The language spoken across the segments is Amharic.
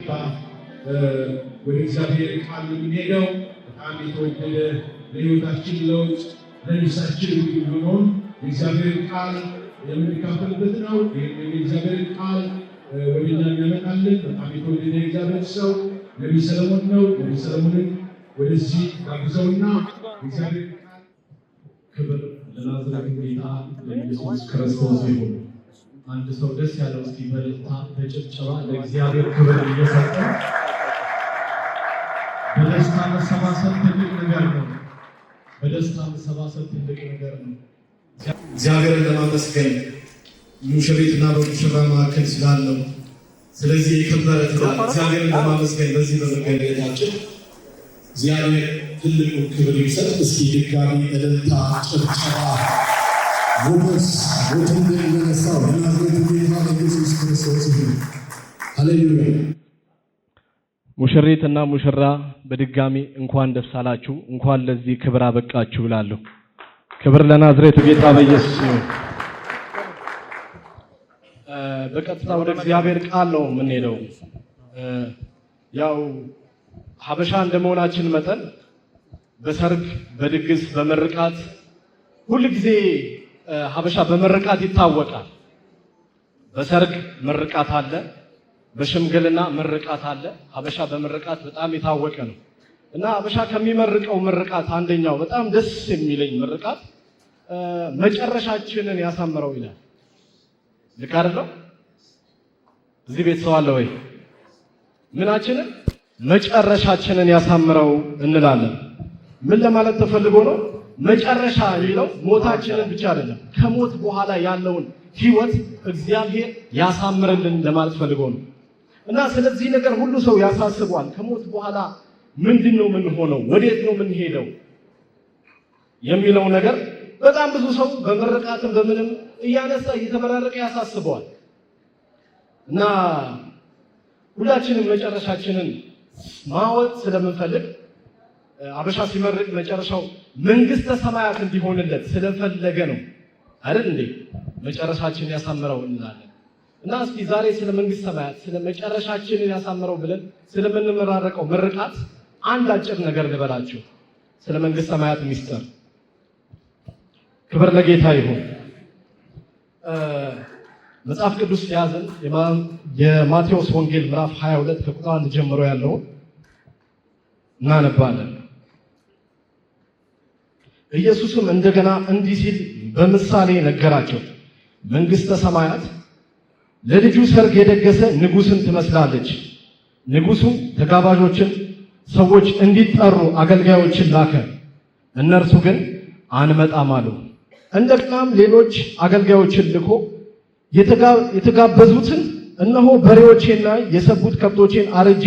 በቀጥታ ወደ እግዚአብሔር ቃል የምንሄደው። በጣም የተወደደ፣ ለሕይወታችን ለውጥ፣ ለነፍሳችን ምግብ የሆነውን የእግዚአብሔር ቃል የምንካፈልበት ነው። ይህንን የእግዚአብሔር ቃል ወደ እኛ የሚያመጣልን በጣም የተወደደ የእግዚአብሔር ሰው ነቢይ ሰለሞን ነው። ነቢይ ሰለሞንን ወደዚህ ጋብዘውና እግዚአብሔር ቃል። ክብር ለናዝሬቱ ጌታ ለኢየሱስ ክርስቶስ ይሁን። አንድ ሰው ደስ ያለው እስኪ በእልልታ፣ በጭብጨባ ለእግዚአብሔር ክብር እየሰጠ። በደስታ መሰባሰብ ትልቅ ነገር ነው። በደስታ መሰባሰብ ትልቅ ነገር ነው። እግዚአብሔርን ለማመስገን ሙሽሪትና በሙሽራ መካከል ስላለው ስለዚህ የከበረ ትዳር እግዚአብሔርን ለማመስገን በዚህ በመገኘታችን እግዚአብሔር ትልቁን ክብር ይውሰድ። እስኪ ድጋሚ እልልታ፣ ጭብጨባ። ሞገስ ሞትን ድል ለነሳው ለናዝሬቱ ጌታ ለኢየሱስ ክርስቶስ ይሁን። ሃሌሉያ። ሙሽሪት እና ሙሽራ፣ በድጋሚ እንኳን ደስ አላችሁ፣ እንኳን ለዚህ ክብር አበቃችሁ እላለሁ። ክብር ለናዝሬቱ ጌታ በኢየሱስ ይሁን። በቀጥታ ወደ እግዚአብሔር ቃል ነው የምንሄደው። ያው ሀበሻ እንደመሆናችን መጠን በሰርግ፣ በድግስ፣ በምርቃት ሁል ጊዜ ሀበሻ በምርቃት ይታወቃል። በሰርግ ምርቃት አለ፣ በሽምግልና ምርቃት አለ። ሀበሻ በምርቃት በጣም የታወቀ ነው እና ሀበሻ ከሚመርቀው ምርቃት አንደኛው በጣም ደስ የሚለኝ ምርቃት መጨረሻችንን ያሳምረው ይላል። ልክ አይደለም? እዚህ ቤት ሰው አለ ወይ? ምናችንን? መጨረሻችንን ያሳምረው እንላለን። ምን ለማለት ተፈልጎ ነው? መጨረሻ የሚለው ሞታችንን ብቻ አይደለም፣ ከሞት በኋላ ያለውን ህይወት እግዚአብሔር ያሳምርልን ለማለት ፈልጎ ነው። እና ስለዚህ ነገር ሁሉ ሰው ያሳስበዋል። ከሞት በኋላ ምንድን ነው የምንሆነው? ወዴት ነው የምንሄደው? የሚለው ነገር በጣም ብዙ ሰው በምርቃትም በምንም እያነሳ፣ እየተመራረቀ ያሳስበዋል። እና ሁላችንም መጨረሻችንን ማወቅ ስለምንፈልግ አበሻ ሲመርቅ መጨረሻው መንግስተ ሰማያት እንዲሆንለት ስለፈለገ ነው፣ አይደል እንዴ? መጨረሻችንን ያሳምረው እንላለን። እና እስኪ ዛሬ ስለ መንግስተ ሰማያት፣ ስለ መጨረሻችንን ያሳምረው ብለን ስለምንመራረቀው ምርቃት አንድ አጭር ነገር ልበላችሁ። ስለ መንግስተ ሰማያት ሚስጥር። ክብር ለጌታ ይሁን። መጽሐፍ ቅዱስ የያዘን የማቴዎስ ወንጌል ምዕራፍ 22 ከቁጥር 1 ጀምሮ ያለውን እናነባለን። ኢየሱስም እንደገና እንዲህ ሲል በምሳሌ ነገራቸው። መንግስተ ሰማያት ለልጁ ሰርግ የደገሰ ንጉሥን ትመስላለች። ንጉሡም ተጋባዦችን ሰዎች እንዲጠሩ አገልጋዮችን ላከ። እነርሱ ግን አንመጣም አሉ። እንደገናም ሌሎች አገልጋዮችን ልኮ የተጋበዙትን እነሆ በሬዎቼና የሰቡት ከብቶቼን አርጄ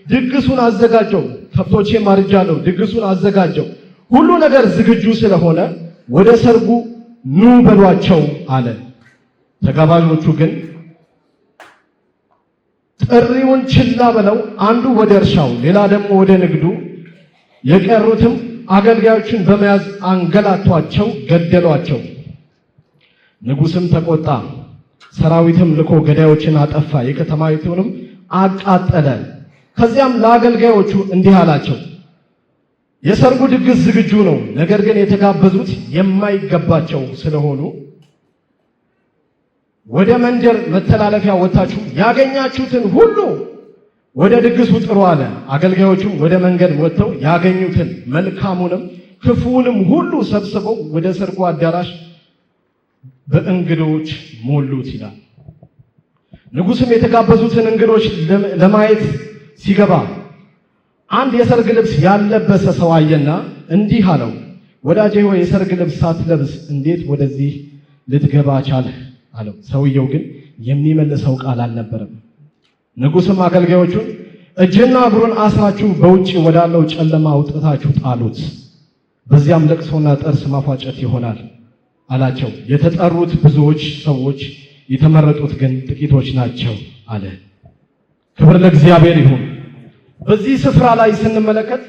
ድግሱን አዘጋጀሁ፣ ከብቶቼም አርጃለሁ፣ ድግሱን አዘጋጀሁ። ሁሉ ነገር ዝግጁ ስለሆነ ወደ ሰርጉ ኑ በሏቸው አለ። ተጋባዦቹ ግን ጥሪውን ችላ ብለው አንዱ ወደ እርሻው፣ ሌላ ደግሞ ወደ ንግዱ፣ የቀሩትም አገልጋዮችን በመያዝ አንገላቷቸው፣ ገደሏቸው። ንጉሥም ተቆጣ፣ ሰራዊትም ልኮ ገዳዮችን አጠፋ፣ የከተማይቱንም አቃጠለ። ከዚያም ለአገልጋዮቹ እንዲህ አላቸው፣ የሰርጉ ድግስ ዝግጁ ነው፣ ነገር ግን የተጋበዙት የማይገባቸው ስለሆኑ ወደ መንደር መተላለፊያ ወጥታችሁ ያገኛችሁትን ሁሉ ወደ ድግሱ ጥሩ አለ። አገልጋዮቹም ወደ መንገድ ወጥተው ያገኙትን መልካሙንም ክፉውንም ሁሉ ሰብስበው ወደ ሰርጉ አዳራሽ በእንግዶች ሞሉት ይላል። ንጉሥም የተጋበዙትን እንግዶች ለማየት ሲገባ አንድ የሰርግ ልብስ ያልለበሰ ሰው አየና እንዲህ አለው፣ ወዳጄ ሆይ፣ የሰርግ ልብስ ሳትለብስ እንዴት ወደዚህ ልትገባ ቻልህ? አለው። ሰውየው ግን የሚመልሰው ቃል አልነበረም። ንጉሥም አገልጋዮቹን እጅና እግሩን አስራችሁ በውጭ ወዳለው ጨለማ አውጥታችሁ ጣሉት፣ በዚያም ለቅሶና ጥርስ ማፏጨት ይሆናል አላቸው። የተጠሩት ብዙዎች ሰዎች፣ የተመረጡት ግን ጥቂቶች ናቸው አለ። ክብር ለእግዚአብሔር ይሁን። በዚህ ስፍራ ላይ ስንመለከት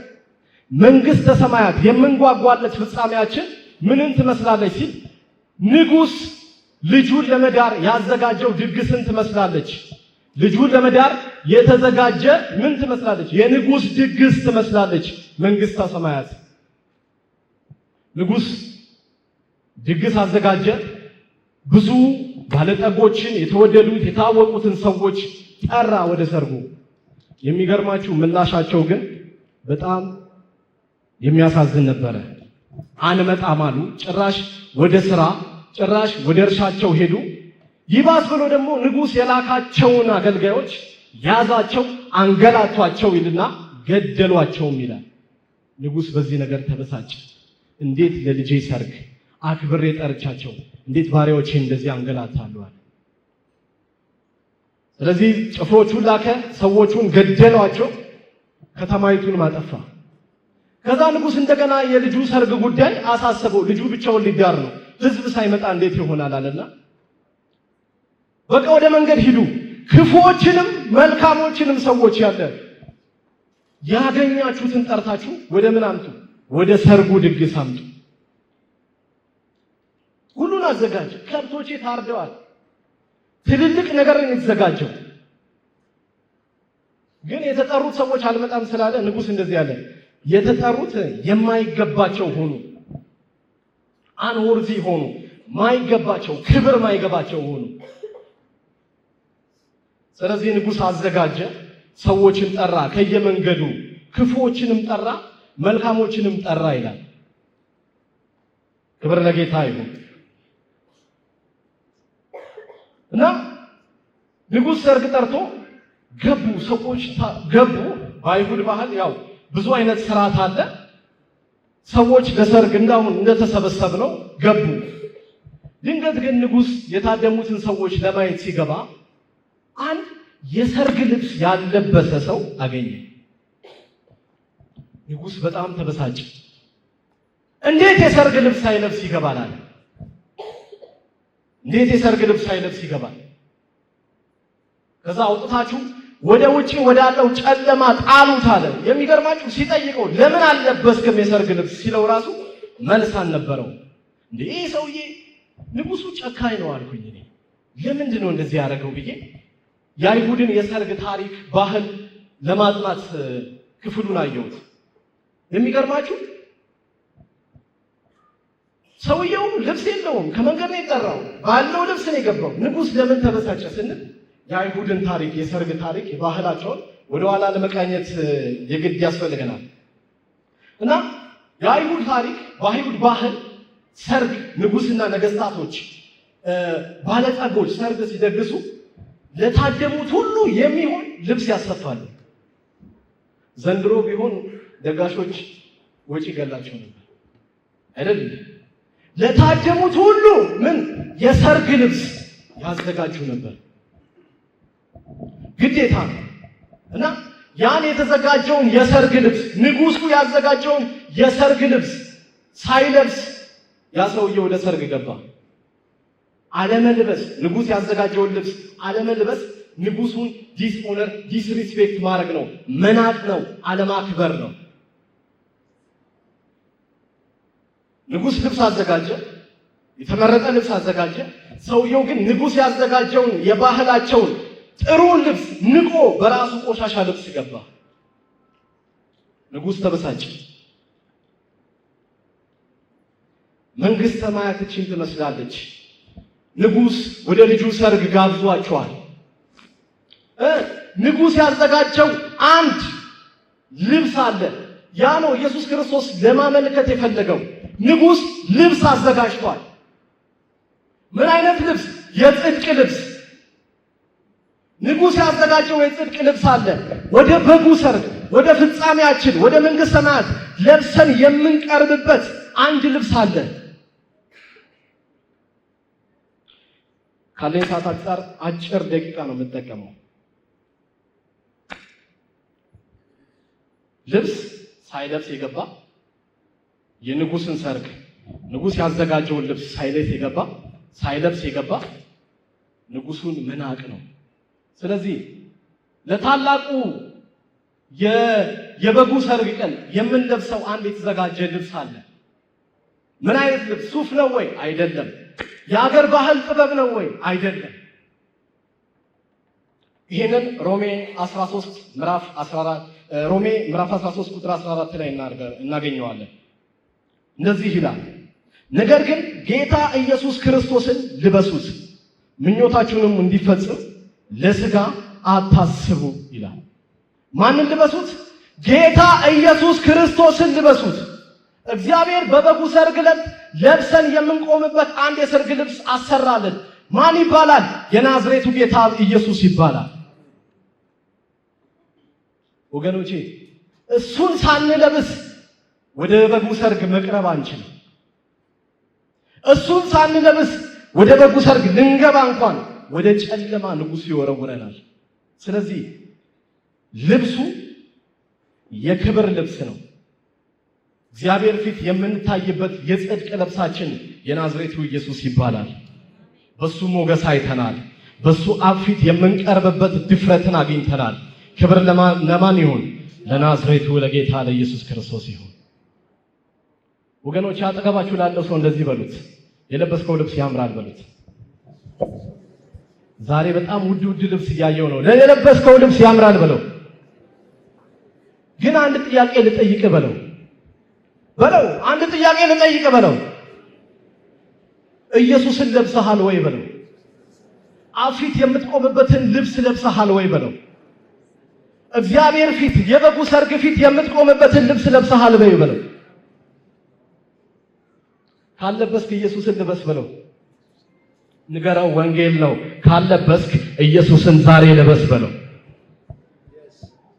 መንግስተ ሰማያት የምንጓጓለት ፍጻሜያችን ምንን ትመስላለች ሲል ንጉሥ ልጁን ለመዳር ያዘጋጀው ድግስን ትመስላለች። ልጁን ለመዳር የተዘጋጀ ምን ትመስላለች? የንጉሥ ድግስ ትመስላለች መንግሥተ ሰማያት። ንጉሥ ድግስ አዘጋጀ። ብዙ ባለጠጎችን፣ የተወደዱት የታወቁትን ሰዎች ጠራ ወደ ሰርጉ። የሚገርማችሁ ምላሻቸው ግን በጣም የሚያሳዝን ነበረ። አንመጣም አሉ። ጭራሽ ወደ ስራ፣ ጭራሽ ወደ እርሻቸው ሄዱ። ይባስ ብሎ ደግሞ ንጉሥ የላካቸውን አገልጋዮች ያዛቸው፣ አንገላቷቸው ይልና ገደሏቸውም ይላል። ንጉሥ በዚህ ነገር ተበሳጨ። እንዴት ለልጄ ሰርግ አክብሬ ጠርቻቸው እንዴት ባሪያዎቼ እንደዚህ አንገላታሉ አለ። ስለዚህ ጭፍሮቹን ላከ፣ ሰዎቹን ገደሏቸው፣ ከተማይቱን ማጠፋ። ከዛ ንጉሥ እንደገና የልጁ ሰርግ ጉዳይ አሳሰበው። ልጁ ብቻውን ሊዳር ነው፣ ህዝብ ሳይመጣ እንዴት ይሆናል አለና በቃ ወደ መንገድ ሂዱ፣ ክፉዎችንም መልካሞችንም ሰዎች ያለ ያገኛችሁትን ጠርታችሁ ወደ ምን አምጡ? ወደ ሰርጉ ድግስ አምጡ። ሁሉን አዘጋጅ። ከብቶቼ ታርደዋል። ትልልቅ ነገር ነው የተዘጋጀው። ግን የተጠሩት ሰዎች አልመጣም ስላለ ንጉሥ እንደዚህ ያለ የተጠሩት የማይገባቸው ሆኑ፣ unworthy ሆኑ፣ ማይገባቸው ክብር ማይገባቸው ሆኑ። ስለዚህ ንጉሥ አዘጋጀ፣ ሰዎችን ጠራ፣ ከየመንገዱ ክፉዎችንም ጠራ፣ መልካሞችንም ጠራ ይላል። ክብር ለጌታ ይሁን። እና ንጉሥ ሰርግ ጠርቶ ገቡ፣ ሰዎች ገቡ። በአይሁድ ባህል ያው ብዙ አይነት ስርዓት አለ። ሰዎች ለሰርግ እንዳሁን እንደተሰበሰብ ነው ገቡ። ድንገት ግን ንጉሥ የታደሙትን ሰዎች ለማየት ሲገባ አንድ የሰርግ ልብስ ያልለበሰ ሰው አገኘ። ንጉሥ በጣም ተበሳጨ። እንዴት የሰርግ ልብስ ሳይለብስ ይገባል አለ። እንዴት የሰርግ ልብስ ሳይለብስ ይገባል? ከዛ አውጥታችሁ ወደ ውጪ ወዳለው ጨለማ ጣሉት አለ። የሚገርማችሁ ሲጠይቀው ለምን አልለበስክም የሰርግ ልብስ ሲለው ራሱ መልስ አልነበረው። እንዴ ይህ ሰውዬ ንጉሱ ጨካኝ ነው አልኩኝ እኔ። ለምንድን ነው እንደዚህ ያደረገው ብዬ የአይሁድን የሰርግ ታሪክ ባህል ለማጥናት ክፍሉን አየሁት። የሚገርማችሁ ሰውየው ልብስ የለውም፣ ከመንገድ ነው የጠራው፣ ባለው ልብስ ነው የገባው። ንጉሥ ለምን ተበሳጨ ስንል የአይሁድን ታሪክ የሰርግ ታሪክ የባህላቸውን ወደኋላ ለመቃኘት የግድ ያስፈልገናል። እና የአይሁድ ታሪክ በአይሁድ ባህል ሰርግ ንጉሥና ነገስታቶች ባለጸጎች ሰርግ ሲደግሱ ለታደሙት ሁሉ የሚሆን ልብስ ያሰፋሉ። ዘንድሮ ቢሆን ደጋሾች ወጪ ገላቸው ነበር አይደል? ለታደሙት ሁሉ ምን የሰርግ ልብስ ያዘጋጁ ነበር፣ ግዴታ ነው። እና ያን የተዘጋጀውን የሰርግ ልብስ ንጉሱ ያዘጋጀውን የሰርግ ልብስ ሳይለብስ ያ ሰውዬ ወደ ሰርግ ገባ። አለመልበስ፣ ንጉስ ያዘጋጀውን ልብስ አለመልበስ ንጉሱን dishonor disrespect ማድረግ ነው፣ መናቅ ነው፣ አለማክበር ነው። ንጉስ ልብስ አዘጋጀ፣ የተመረጠ ልብስ አዘጋጀ። ሰውየው ግን ንጉስ ያዘጋጀውን የባህላቸውን ጥሩውን ልብስ ንቆ በራሱ ቆሻሻ ልብስ ገባ። ንጉስ ተበሳጨ። መንግሥተ ሰማያት ይህችን ትመስላለች። ንጉስ ወደ ልጁ ሰርግ ጋብዟቸዋል። ንጉስ ያዘጋጀው አንድ ልብስ አለ። ያ ነው ኢየሱስ ክርስቶስ ለማመልከት የፈለገው። ንጉስ ልብስ አዘጋጅቷል። ምን አይነት ልብስ? የጽድቅ ልብስ። ንጉስ ያዘጋጀው የጽድቅ ልብስ አለ። ወደ በጉ ሰርግ፣ ወደ ፍጻሜያችን፣ ወደ መንግሥተ ሰማያት ለብሰን የምንቀርብበት አንድ ልብስ አለ። ካለኝ ሰዓት አንጻር አጭር ደቂቃ ነው የምጠቀመው። ልብስ ሳይለብስ የገባ የንጉስን ሰርግ ንጉስ ያዘጋጀውን ልብስ ሳይለብስ የገባ ሳይለብስ የገባ ንጉሱን መናቅ ነው። ስለዚህ ለታላቁ የበጉ ሰርግ ቀን የምንለብሰው አንድ የተዘጋጀ ልብስ አለ። ምን አይነት ልብስ? ሱፍ ነው ወይ? አይደለም። የሀገር ባህል ጥበብ ነው ወይ? አይደለም። ይህንን ሮሜ 13 ምዕራፍ 14፣ ሮሜ ምዕራፍ 13 ቁጥር 14 ላይ እናገኘዋለን። እንደዚህ ይላል፣ ነገር ግን ጌታ ኢየሱስ ክርስቶስን ልበሱት፣ ምኞታችሁንም እንዲፈጽም ለስጋ አታስቡ ይላል። ማንን ልበሱት? ጌታ ኢየሱስ ክርስቶስን ልበሱት። እግዚአብሔር በበጉ ሰርግ ዕለት ለብሰን የምንቆምበት አንድ የሰርግ ልብስ አሰራልን። ማን ይባላል? የናዝሬቱ ጌታ ኢየሱስ ይባላል። ወገኖቼ፣ እሱን ሳንለብስ ወደ በጉ ሰርግ መቅረብ አንችልም። እሱን ሳንለብስ ወደ በጉ ሰርግ ልንገባ እንኳን ወደ ጨለማ ንጉሱ ይወረውረናል። ስለዚህ ልብሱ የክብር ልብስ ነው። እግዚአብሔር ፊት የምንታይበት የጽድቅ ልብሳችን የናዝሬቱ ኢየሱስ ይባላል። በሱ ሞገስ አይተናል። በሱ አብ ፊት የምንቀርብበት ድፍረትን አግኝተናል። ክብር ለማን ይሁን? ለናዝሬቱ ለጌታ ለኢየሱስ ክርስቶስ ይሁን። ወገኖች፣ አጠገባችሁ ላለው ሰው እንደዚህ በሉት፣ የለበስከው ልብስ ያምራል በሉት። ዛሬ በጣም ውድ ውድ ልብስ እያየው ነው። ለየለበስከው ልብስ ያምራል በለው። ግን አንድ ጥያቄ ልጠይቅ በለው በለው። አንድ ጥያቄ ልጠይቅ በለው። ኢየሱስን ለብሰሃል ወይ በለው። አብ ፊት የምትቆምበትን ልብስ ለብሰሃል ወይ በለው። እግዚአብሔር ፊት፣ የበጉ ሰርግ ፊት የምትቆምበትን ልብስ ለብሰሃል ወይ በለው። ካለበስክ ኢየሱስን ልበስ በለው። ንገረው፣ ወንጌል ነው። ካለበስክ ኢየሱስን ዛሬ ልበስ በለው።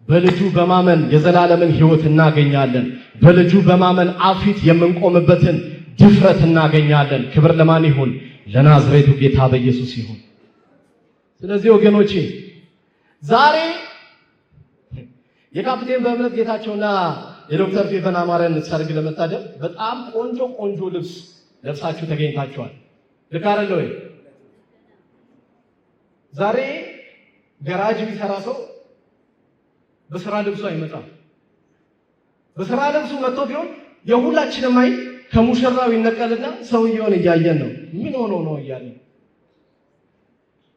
በልጁ በማመን የዘላለምን ሕይወት እናገኛለን። በልጁ በማመን አብ ፊት የምንቆምበትን ድፍረት እናገኛለን። ክብር ለማን ይሁን? ለናዝሬቱ ጌታ በኢየሱስ ይሁን። ስለዚህ ወገኖቼ፣ ዛሬ የካፕቴን በእምነት ጌታቸውና የዶክተር ፌቨን አማረን ሰርግ ለመታደም በጣም ቆንጆ ቆንጆ ልብስ ለብሳችሁ ተገኝታችኋል። ልክ አይደለ ወይ? ዛሬ ገራጅ የሚሰራ ሰው በስራ ልብሱ አይመጣም። በስራ ልብሱ መጥቶ ቢሆን የሁላችንም አይን ከሙሽራው ይነቀልና ሰውየውን እያየን ነው። ምን ሆኖ ነው እያለን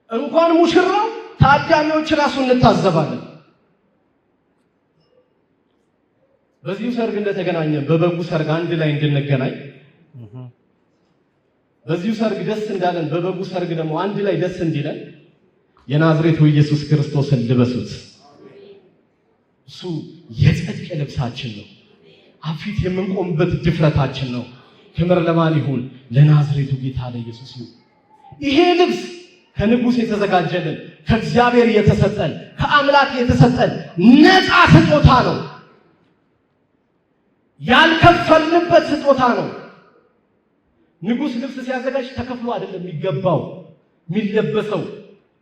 እንኳን ሙሽራው ታዳሚዎች ራሱ እንታዘባለን። በዚሁ ሰርግ እንደተገናኘን በበጉ ሰርግ አንድ ላይ እንድንገናኝ፣ በዚሁ ሰርግ ደስ እንዳለን በበጉ ሰርግ ደግሞ አንድ ላይ ደስ እንዲለን የናዝሬቱ ኢየሱስ ክርስቶስን ልበሱት። እሱ የጽድቅ ልብሳችን ነው። አብ ፊት የምንቆምበት ድፍረታችን ነው። ክብር ለማን ይሁን? ለናዝሬቱ ጌታ ለኢየሱስ ይሁን። ይሄ ልብስ ከንጉሥ የተዘጋጀልን፣ ከእግዚአብሔር የተሰጠን፣ ከአምላክ የተሰጠን ነፃ ስጦታ ነው። ያልከፈልንበት ስጦታ ነው። ንጉሥ ልብስ ሲያዘጋጅ ተከፍሎ አይደለም የሚገባው የሚለበሰው።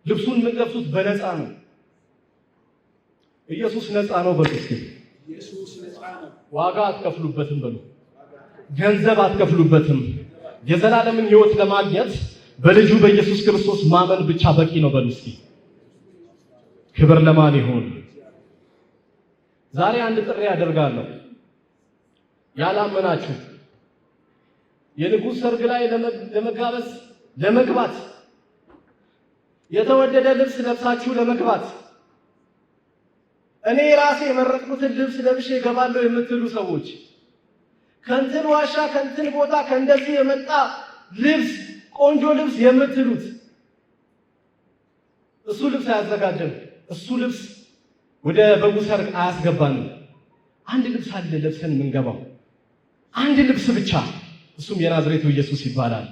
ልብሱን የምንለብሱት በነፃ ነው። ኢየሱስ ነፃ ነው በሉ እስኪ። ዋጋ አትከፍሉበትም በሉ። ገንዘብ አትከፍሉበትም። የዘላለምን ሕይወት ለማግኘት በልጁ በኢየሱስ ክርስቶስ ማመን ብቻ በቂ ነው በሉ እስኪ። ክብር ለማን ይሁን? ዛሬ አንድ ጥሪ አደርጋለሁ። ያላመናችሁ፣ የንጉሥ ሰርግ ላይ ለመጋበዝ ለመግባት፣ የተወደደ ልብስ ለብሳችሁ ለመግባት፣ እኔ ራሴ የመረጥኩትን ልብስ ለብሼ እገባለሁ የምትሉ ሰዎች፣ ከእንትን ዋሻ፣ ከእንትን ቦታ፣ ከእንደዚህ የመጣ ልብስ፣ ቆንጆ ልብስ የምትሉት፣ እሱ ልብስ አያዘጋጀም። እሱ ልብስ ወደ በጉ ሰርግ አያስገባንም። አንድ ልብስ አለ ለብሰን የምንገባው፣ አንድ ልብስ ብቻ፣ እሱም የናዝሬቱ ኢየሱስ ይባላል።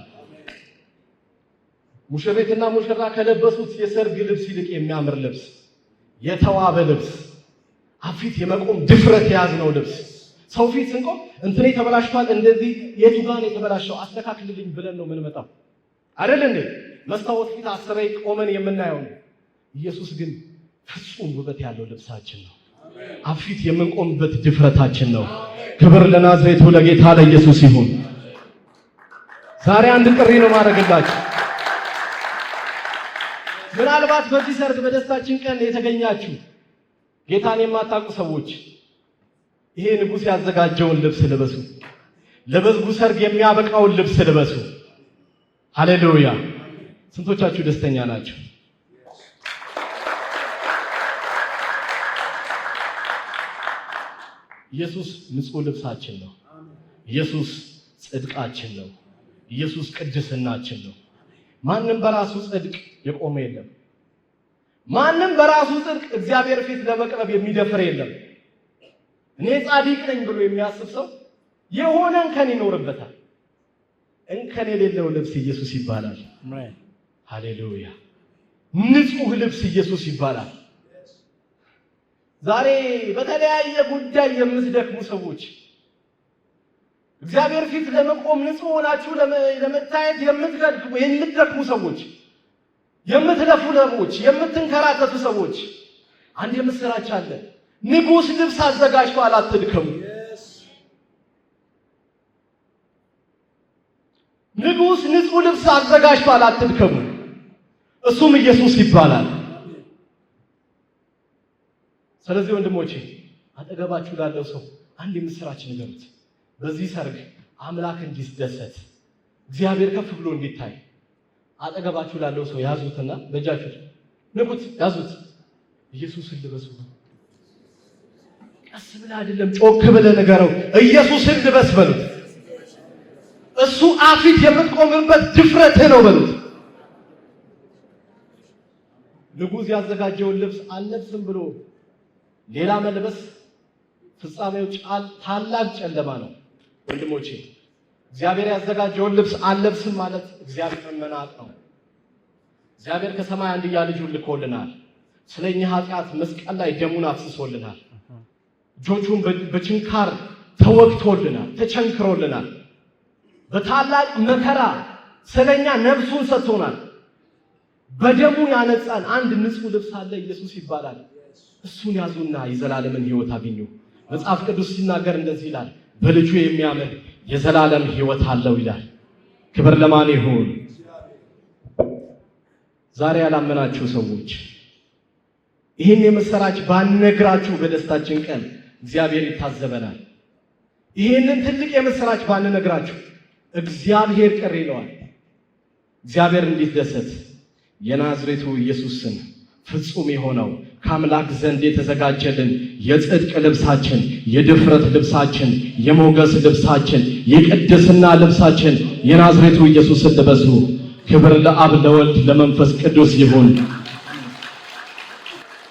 ሙሽሪትና ሙሽራ ከለበሱት የሰርግ ልብስ ይልቅ የሚያምር ልብስ፣ የተዋበ ልብስ፣ አብ ፊት የመቆም ድፍረት የያዝነው ልብስ። ሰው ፊት ስንቆም እንትኔ ተበላሽቷል፣ እንደዚህ የቱ ጋር ነው የተበላሸው አስተካክልልኝ ብለን ነው የምንመጣው። አይደል እንዴ? መስታወት ፊት አስሬ ቆመን የምናየው ነው። ኢየሱስ ግን ፍጹም ውበት ያለው ልብሳችን ነው። አብ ፊት የምንቆምበት ድፍረታችን ነው። ክብር ለናዝሬቱ ለጌታ ለኢየሱስ ይሁን። ዛሬ አንድ ጥሪ ነው ማድረግላችሁ። ምናልባት በዚህ ሰርግ በደስታችን ቀን የተገኛችሁ ጌታን የማታውቁ ሰዎች፣ ይሄ ንጉሥ ያዘጋጀውን ልብስ ልበሱ። ለበጉ ሰርግ የሚያበቃውን ልብስ ልበሱ። ሃሌሉያ! ስንቶቻችሁ ደስተኛ ናቸው? ኢየሱስ ንጹህ ልብሳችን ነው። ኢየሱስ ጽድቃችን ነው። ኢየሱስ ቅድስናችን ነው። ማንም በራሱ ጽድቅ የቆመ የለም። ማንም በራሱ ጽድቅ እግዚአብሔር ፊት ለመቅረብ የሚደፍር የለም። እኔ ጻድቅ ነኝ ብሎ የሚያስብ ሰው የሆነ እንከን ይኖርበታል። እንከን የሌለው ልብስ ኢየሱስ ይባላል። ሃሌሉያ! ንጹህ ልብስ ኢየሱስ ይባላል። ዛሬ በተለያየ ጉዳይ የምትደክሙ ሰዎች፣ እግዚአብሔር ፊት ለመቆም ንጹህ ሆናችሁ ለመታየት የምትደክሙ ሰዎች፣ የምትለፉ ሰዎች፣ የምትንከራተቱ ሰዎች፣ አንድ የምስራች አለ። ንጉሥ ልብስ አዘጋጅቷል። አትድከሙ። ንጉሥ ንጹህ ልብስ አዘጋጅቷል። አትድከሙ። እሱም ኢየሱስ ይባላል። ስለዚህ ወንድሞቼ፣ አጠገባችሁ ላለው ሰው አንድ የምስራች ንገሩት። በዚህ ሰርግ አምላክ እንዲደሰት፣ እግዚአብሔር ከፍ ብሎ እንዲታይ አጠገባችሁ ላለው ሰው ያዙትና በእጃችሁ ንኩት፣ ያዙት። ኢየሱስን ልበሱ። ቀስ ብለህ አይደለም፣ ጮክ ብለህ ንገረው። ኢየሱስን ልበስ በሉት። እሱ አፊት የምትቆምበት ድፍረትህ ነው በሉት። ንጉሥ ያዘጋጀውን ልብስ አልለብስም ብሎ ሌላ መልበስ ፍጻሜው ጫል ታላቅ ጨለማ ነው። ወንድሞቼ፣ እግዚአብሔር ያዘጋጀውን ልብስ አልለብስም ማለት እግዚአብሔርን መናቅ ነው። እግዚአብሔር ከሰማይ አንድያ ልጁን ልኮልናል። ስለኛ ኃጢአት መስቀል ላይ ደሙን አፍስሶልናል። እጆቹን በችንካር ተወግቶልናል፣ ተቸንክሮልናል። በታላቅ መከራ ስለኛ ነፍሱን ሰጥቶናል። በደሙ ያነጻን አንድ ንጹህ ልብስ አለ፣ ኢየሱስ ይባላል። እሱን ያዙና የዘላለምን ሕይወት አግኙ። መጽሐፍ ቅዱስ ሲናገር እንደዚህ ይላል፣ በልጁ የሚያምን የዘላለም ሕይወት አለው ይላል። ክብር ለማን ይሁን? ዛሬ ያላመናችሁ ሰዎች፣ ይህን የምስራች ባንነግራችሁ በደስታችን ቀን እግዚአብሔር ይታዘበናል። ይህንን ትልቅ የምስራች ባንነግራችሁ እግዚአብሔር ቅር ይለዋል። እግዚአብሔር እንዲደሰት የናዝሬቱ ኢየሱስን፣ ፍጹም የሆነው ከአምላክ ዘንድ የተዘጋጀልን የጽድቅ ልብሳችን፣ የድፍረት ልብሳችን፣ የሞገስ ልብሳችን፣ የቅድስና ልብሳችን የናዝሬቱ ኢየሱስን ልበሱ። ክብር ለአብ፣ ለወልድ፣ ለመንፈስ ቅዱስ ይሁን።